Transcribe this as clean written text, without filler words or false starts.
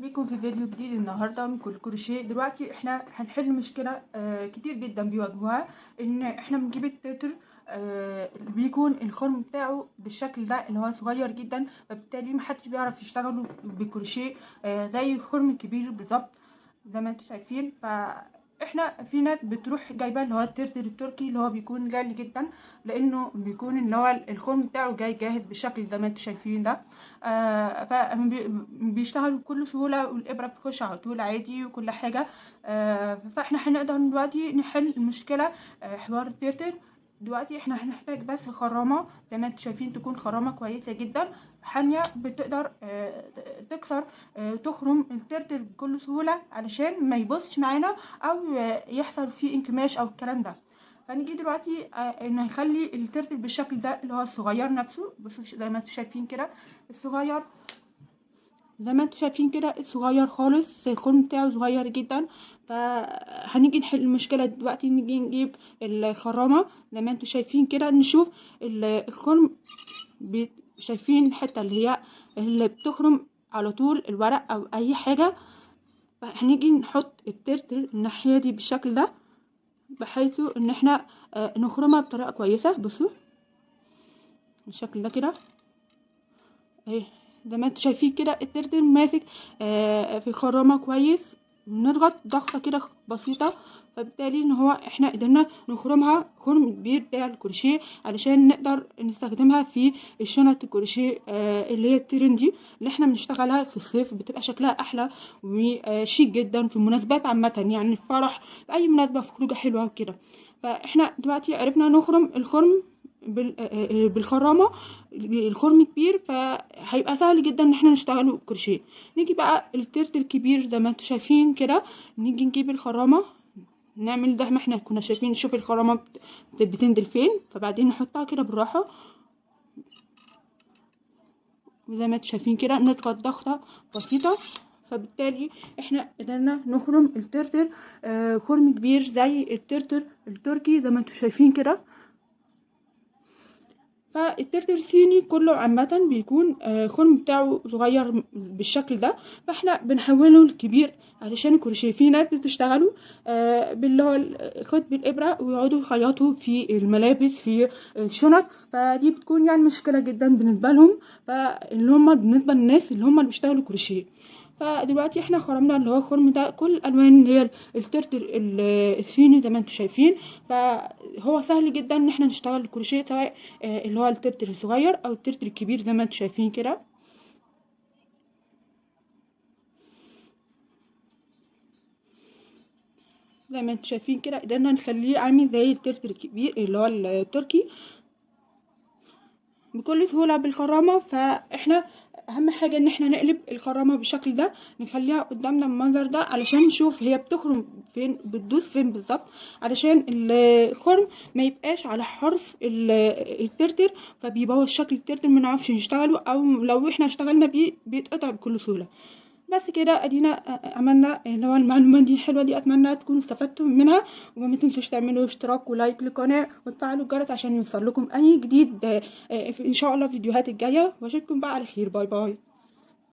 بيكم في فيديو جديد النهارده من كل كروشيه. دلوقتي احنا هنحل مشكلة كتير جدا بيواجهوها، ان احنا بنجيب التتر بيكون الخرم بتاعه بالشكل ده اللي هو صغير جدا، فبالتالي محدش بيعرف يشتغله بالكروشيه زي الخرم الكبير بالظبط زي ما انتم شايفين. فاحنا في ناس بتروح جايبه اللي هو الترتر التركي اللي هو بيكون غالي جدا، لانه بيكون اللي هو الخرم بتاعه جاي جاهز بالشكل زي ما انتم شايفين ده، فبيشتغلوا بكل سهولة والابره بتخش على طول عادي وكل حاجة. فاحنا هنقدر دلوقتي نحل المشكلة حوار الترتر. دلوقتي احنا هنحتاج بس خرامه زي ما انتم شايفين، تكون خرامه كويسة جدا حامية بتقدر تكسر تخرم الترتر بكل سهولة علشان ما يبصش معانا او يحصل فيه انكماش او الكلام ده. فنيجي دلوقتي نخلي الترتر بالشكل ده اللي هو الصغير نفسه. بصوا زي ما انتم شايفين كده الصغير، زي ما انتم شايفين كده الصغير خالص، الخرم بتاعه صغير جدا. فهنيجي نحل المشكلة دلوقتي، نيجي نجيب الخرامه زي ما انتم شايفين كده، نشوف الخرم شايفين الحتة اللي هي اللي بتخرم على طول الورق او اي حاجة. فهنيجي نحط الترتر الناحية دي بالشكل ده بحيث ان احنا نخرمها بطريقة كويسة. بصوا بالشكل ده كده اهي، زي ما انتم شايفين كده الترتر ماسك في الخرامه كويس. نضغط ضغطه كده بسيطة، فبالتالي ان هو احنا قدرنا نخرمها خرم كبير بتاع الكروشيه علشان نقدر نستخدمها في الشنط الكروشيه اللي هي الترندي اللي احنا بنشتغلها في الصيف، بتبقى شكلها احلى وشيك جدا في المناسبات عامة، يعني في فرح، في اي مناسبة، في خروجه حلوة وكده. فاحنا دلوقتي عرفنا نخرم الخرم بالخرامه، الخرم كبير، فهيبقى سهل جدا ان احنا نشتغله كروشيه. نيجي بقى الترت الكبير زي ما انتم شايفين كده، نيجي نجيب الخرامه نعمل ده ما احنا كنا شايفين، نشوف الخرامه بتنزل فين، فبعدين نحطها كده بالراحة وزي ما انتم شايفين كده نضغط ضغطه بسيطة، فبالتالي احنا قدرنا نخرم الترتر خرم كبير زي الترتر التركي زي ما انتم شايفين كده. فالترتر الصيني كله عامة بيكون خرم بتاعه صغير بالشكل ده، فاحنا بنحوله لكبير علشان الكروشيه. في ناس بتشتغلوا باللي هو الخيط بالابره ويقعدوا يخيطوا في الملابس في الشنط، فدي بتكون يعني مشكلة جدا بالنسبة لهم، فاللي هم بالنسبة للناس اللي هم اللي بيشتغلوا كروشيه. فدلوقتي احنا خرمنا اللي هو الخرم ده كل الالوان اللي هي الترتر الصيني زي ما انتم شايفين. فهو سهل جدا ان احنا نشتغل الكروشيه سواء اللي هو الترتر الصغير او الترتر الكبير زي ما انتم شايفين كده. زي ما انتم شايفين كده قدرنا نخليه عامل زي الترتر الكبير اللي هو التركي بكل سهولة بالخرامه. فاحنا اهم حاجة ان احنا نقلب الخرامه بالشكل ده، نخليها قدامنا بالمنظر ده علشان نشوف هي بتخرم فين، بتدوس فين بالظبط، علشان الخرم ما يبقاش على حرف الترتر فبيبوظ شكل الترتر، ما نعرفش نشتغله، او لو احنا اشتغلنا بيه بيتقطع بكل سهولة. بس كده ادينا عملنا اللي هو المعلومة دي الحلوة دي، اتمنى تكونوا استفدتوا منها، وما تنسوش تعملوا اشتراك و like للقناة وتفعلوا الجرس عشان يوصل لكم اي جديد ان شاء الله فيديوهات الجاية. واشوفكم بقى على خير، bye bye.